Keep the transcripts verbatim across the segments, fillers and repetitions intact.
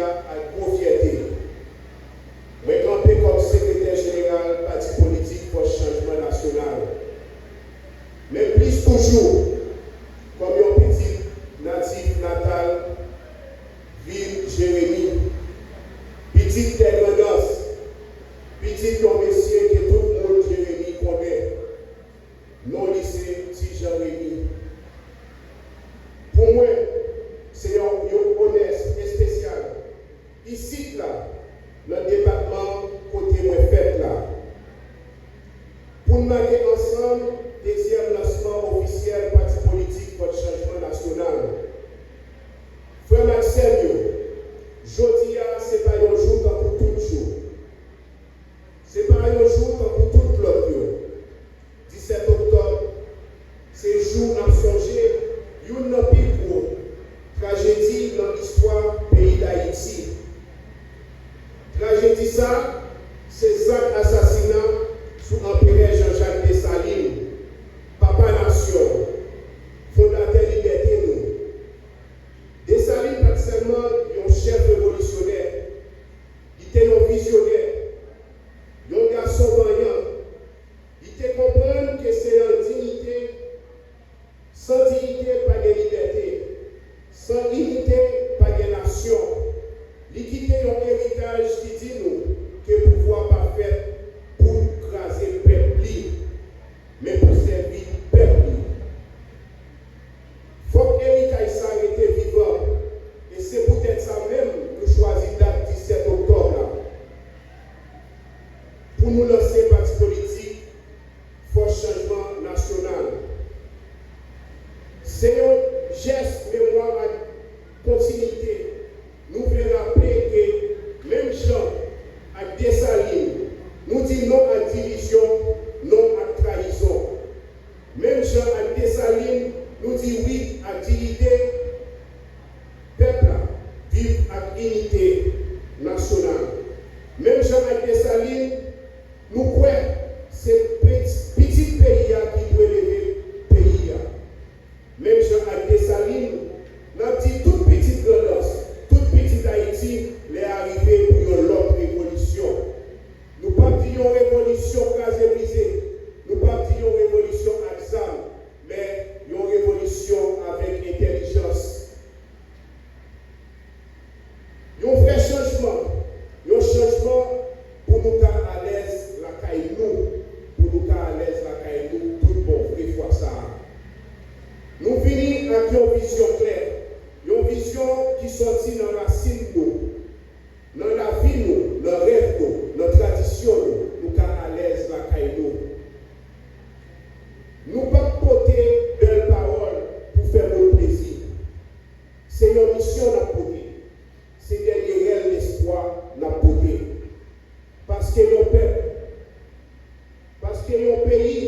a ak gwo fyète. Mwen kanpe kòm sekretè jeneral pati politik Fòs Chanjman Nasyonal. Men plis toujou, kòm yon pitit natif natal vil Jeremi, pitit tè Grandans, pitit yon mesye ke tout moun Jeremi konnen. Non li se Ti Jan Remi. Pou mwen, se yon, yon onè espesyal isit la, nan depatman kote mwen fèt la, pou n make ansanm dezyèm lansman ofisyèl pati politik Fòs Chanjman Nasyonal. Frè m ak sè m yo, jodi a se pa yon jou tankou tout jou. Se pa yon jou tankou tout lòt yo. Disèt oktòb, se jou n ap sonje youn nan pi gwo trajedi nan istwa peyi Dayiti. Trajedi sa, se zak asasina sou Anperè Jean Jacques Dessalines, papa nasyon, fondatè libète nou. Desalin pa t sèlman yon chèf revolisyonè, li te yon vizyonè, yon gason vanyan. Li te konprann ke se nan diyite, san diyite pa gen libète, san inite pa gen nasyon. Li kite yon eritaj ki di nou ke pouvwa pa fèt pou l kraze pèp li, men pou sèvi pèp li. Fòk eritaj sa rete vivan, e se poutèt sa menm nou chwazi dat disèt oktòb la pou nou lanse pati politik Fòs Chanjman Nasyonal. Se yon jès memwa ak kontinite. Nou vle raple ke, menm jan ak Desalin, nou di non ak divizyon, non ak trayizon. Menm jan ak Desalin, nou di wi ak diyite pèp la, viv ak inite nasyonal. Menm jan ak Desalin, nou kwè se pit-, pitit peyi a ki dwe leve peyi a. Menm jan ak Desalin, n ap di tout pitit Grandans, tout pitit Ayiti, lè a rive pou yon lòt revolisyon. Nou p ap di yon revolisyon kraze brize, nou p ap di yon revolisyon ak zam, men yon revolisyon avèk entèlijans. Yon vrè chanjman, yon chanjman pou nou ka alèz lakay nou, pou nou ka alèz lakay nou tout bon vre fwa sa a. Nou vini ak yon vizyon klè, yon vizyon ki sòti nan rasin nou, nan lavi nou, nan rèv nou, nan tradisyon nou, nou ka alèz lakay nou. Nou p ap pote bèl pawòl pou fè moun plezi. Se yon misyon n ap pote. Se dènye rèl lespwa n ap pote. Paske yon pèp, paske yon peyi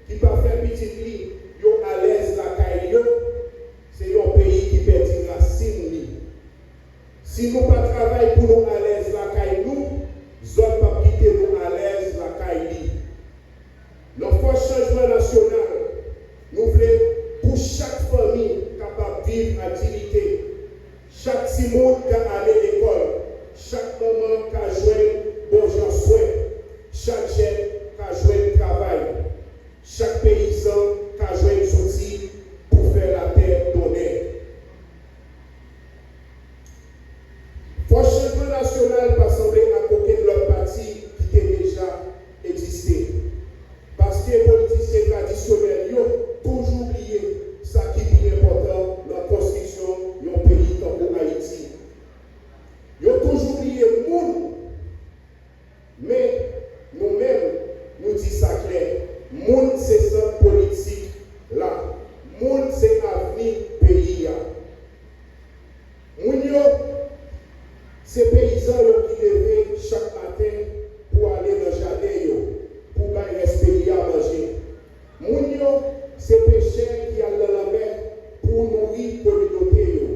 ki pa fè pitit li yo alèz lakay yo, se yon peyi ki pèdi rasin li. Si nou pa travay pou nou alèz lakay nou, zòt p ap kite nou alèz lakay li. Nan Fòs Chanjman Nasyonal, nou vle pou chak fanmi kapab viv ak diyite, chak timoun ka ale lekòl, chak manman ka jwenn bon jan swen, chak jèn ka jwenn travay, chak peyizan ka jwenn zouti pou fè latè donnen. Fòs Chanjman Nasyonal pa sanble ak okenn lòt pati ki te deja egziste. Paske politisyen tradisyonèl yo toujou bliye sa ki pi enpòtan nan konstriksyon yon peyi tankou Ayiti. Yo toujou bliye moun. Men, nou menm, nou di sa klè, moun se sant politik la, moun se avni peyi a. Moun yo, se peyizan yo ki leve chak maten pou ale nan jaden yo, pou bay rès peyi a manje. Moun yo, se pechè ki al nan lanmè pou nouri kominote yo.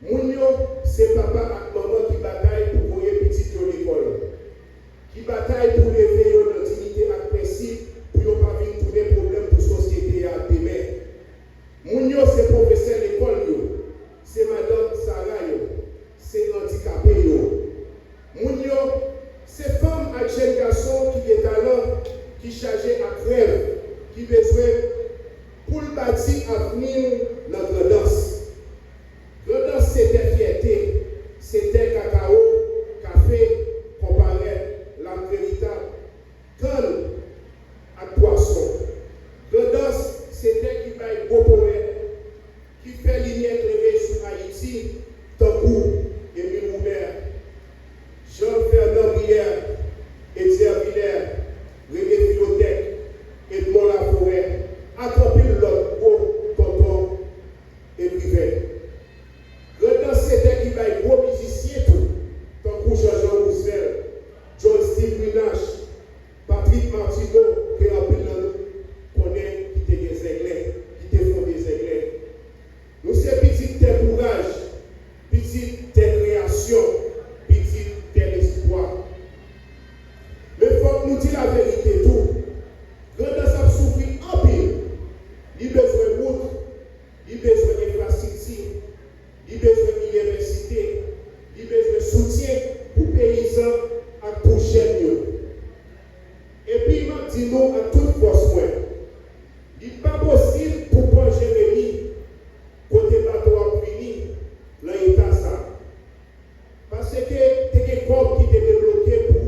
Moun yo, se papa ak manman ki batay pou voye pitit yo lekòl, ki batay pou leve yo nan diyite ak prensip pou yo pa vin tounen pwoblèm pou sosyete a demen. Moun yo, se pwofesè lekòl yo, se madanm Sara yo, se anti Li bezwen pou l bati avni l nan Grandans. Grandans se tè fyète, se tè kakawo, kafe, konparèt, lam kreditab, kann ak pwason. Grandans se tè ki bay gwo powèt, ki fè limyè klere sou Ayiti, tankou Émile Roumer, Jean Fernand Brière, Etzer Viler, René Philotec, Edmond Laforêt, ak anpil lòt gwo tonton ekriven. Grandans se tè ki bay gwo mizisyen tou, tankou Jean-Jean Roosevelt, John Steve Grenache, Patrick Martineau, ke anpil nan nou konnen ki te gen Zèglè, ki te fonde Zèglè. Nou se pitit tè kouraj, pitit tè kreyasyon, pitit tè lespwa. Men fòk nou di laverite tou, Grandans ap soufri anpil. Li bezwen wout, li bezwen enfrastrikti, li bezwen inivèsite, li bezwen soutyen pou peyizan ak pou jèn yo. Epi m ap di nou ak tout fòs mwen, li pa posib pou pò Jeremi, kote bato ap vini, lan eta sa. Paske te gen kòb ki te debloke pou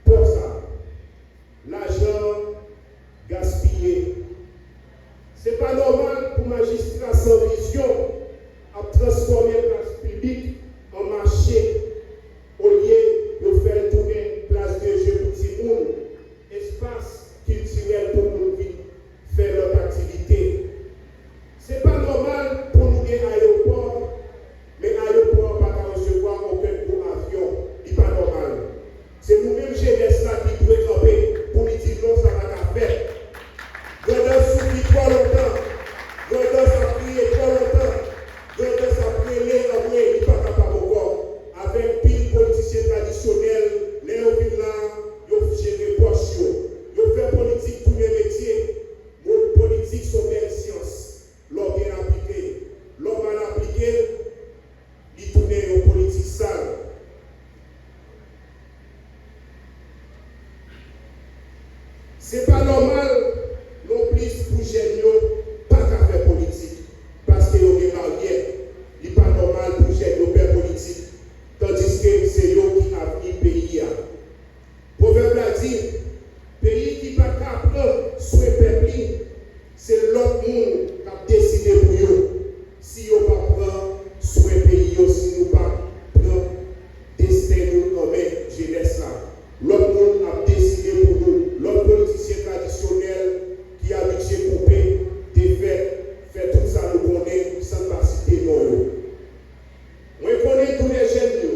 pò sa. Lajan gaspiye. Se pa nòmal pou majistra san vizyon ap transfòme plas piblik an mache, olye yo fè l tounen plas de je pou timoun, espas kiltirèl pou moun vin fè lòt aktivite. Se pa nòmal pou nou gen ayewopò, men ayewopò an pa ka resevwa okenn gwo avyon. Li pa nòmal. Se nou menm jenès la ki dwe kanpe pou nou di non, sa pa ka fèt. Grandans soufri twò lontan. Grandans ap kriye twò lontan. Grandans ap rele anmwe, li pa kapab ankò. Avèk pil politisyen tradisyonèl, lè yo vin la, yo jere pòch yo. Yo fè politik tounen metye. Mo politik se yon bèl syans. Lè w byen aplike l. Lè w mal aplike l, li tounen yon politik sal. Se pa nòmal nonplis pou jèn yo pa ka fè politik, paske yo gen baryè. Li pa nòmal pou jèn yo pè politik, tandiske se yo ki avni peyi a. Pwovèb la di, peyi ki pa ka pran swen pèp li, se lòt moun k ap deside pou yo. Si yo pa pran swen peyi yo, si nou pa pran desten nou an men, jenès la, lòt moun ap deside pou nou. Lòt politisyen tradisyonèl ki abitye koupe, defèt, fè tout sa nou konnen, san n pa site non yo. Mwen konnen doulè jèn yo,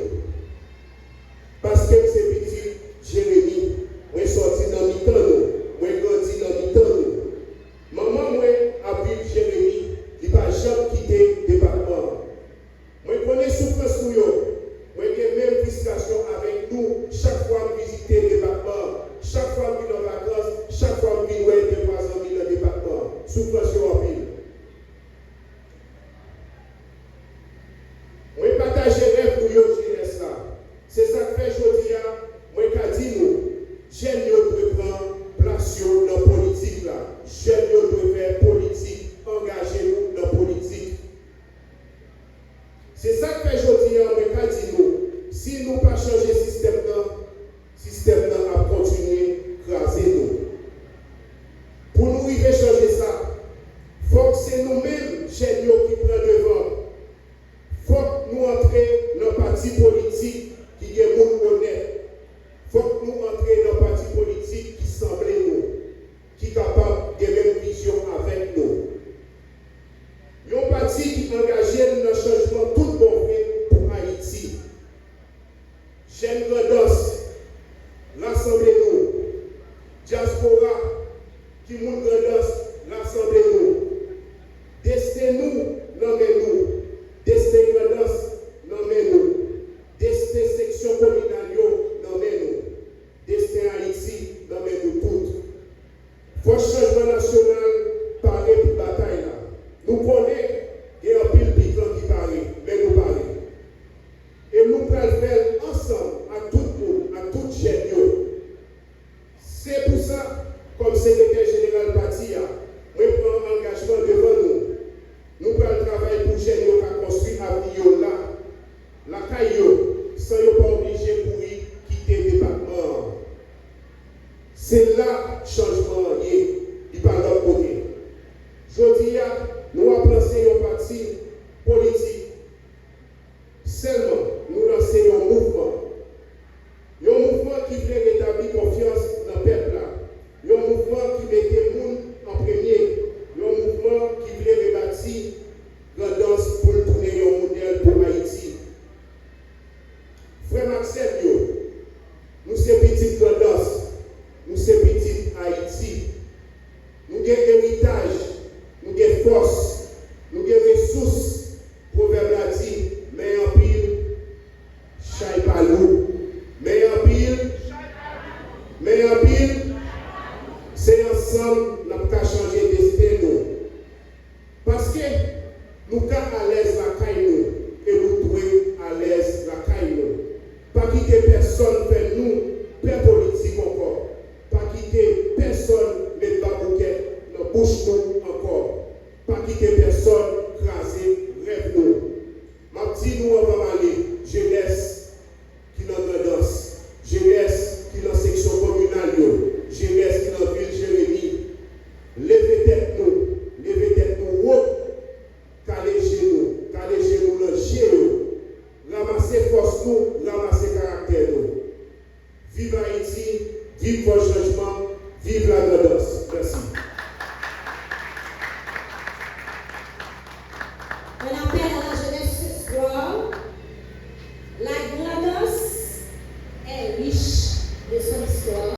paske m se pitit Jeremi. Mwen sòti nan mitan nou, mwen grandi nan mitan nou. Manman mwen ap viv Jeremi, li pa janm kite depatman an. Mwen konnen soufrans nou yo. Mwen gen menm fristrasyon avèk nou chak fwa m vizite depatman an, chak fwa m vin an vakans, chak fwa m vin wè de twa zanmi nan depatman an. Soufrans yo anpil. Mwen pataje rèv nou yo, jenès la. Se sa k fè jodi a, mwen ka di nou, jèn yo dwe pran plas yo nan politik la. Jèn yo dwe fè politik, angaje nou nan politik. Se sa k fè jodi a, mwen ka di nou, si nou pa chanje sistèm nan, sistèm nan ap kontinye kraze nou. Pou nou rive chanje sa, fòk se nou menm, jèn yo, ki pran devan. Fòk nou antre nan pati politik ki gen moun onèt. Fòk nou antre nan pati politik ki sanble nou, ki kapab gen menm vizyon avèk nou. Yon pati ki angaje l nan chanjman tout bon vre pou Ayiti. Jèn Grandans, rasanble nou. Dyaspora, ki moun Grandans, rasanble nou. Desten nou nan men nou. Desten Grandans nan men nou. Desten Sèlman, nou lanse yon mouvman. Yon mouvman ki vle retabli konfyans nan pèp la. Yon mouvman ki mete moun an premye. Yon mouvman ki vle rebati Grandans pou l tounen yon modèl pou Ayiti. Frè m ak sè m yo, nou se pitit Grandans, nou se pitit Ayiti. Nou gen eritaj, nou gen fòs, nou gen resous. Pwovèb la di, men anpil, chay pa lou. Men anpil, men anpil, se ansanm n ap ka chanje desten nou. Paske nou ka alèz lakay nou e nou dwe alèz lakay nou. Pa kite pèsonn fè nou pè politik ankò. Pa kite pèsonn met baboukèt nan bouch nou ankò. Pa kite pèsonn kraze rèv nou. M ap di nou anvan m ale, jenès ki nan Grandans, jenès ki nan seksyon kominal yo, jenès ki nan vil Jeremi, leve tèt nou, leve tèt nou wo, kale je nou, kale je nou nan je yo, ranmase fòs nou, ranmase karaktè nou. Viv Ayiti, viv Fòs Chanjman, viv Lagrandans. Mèsi.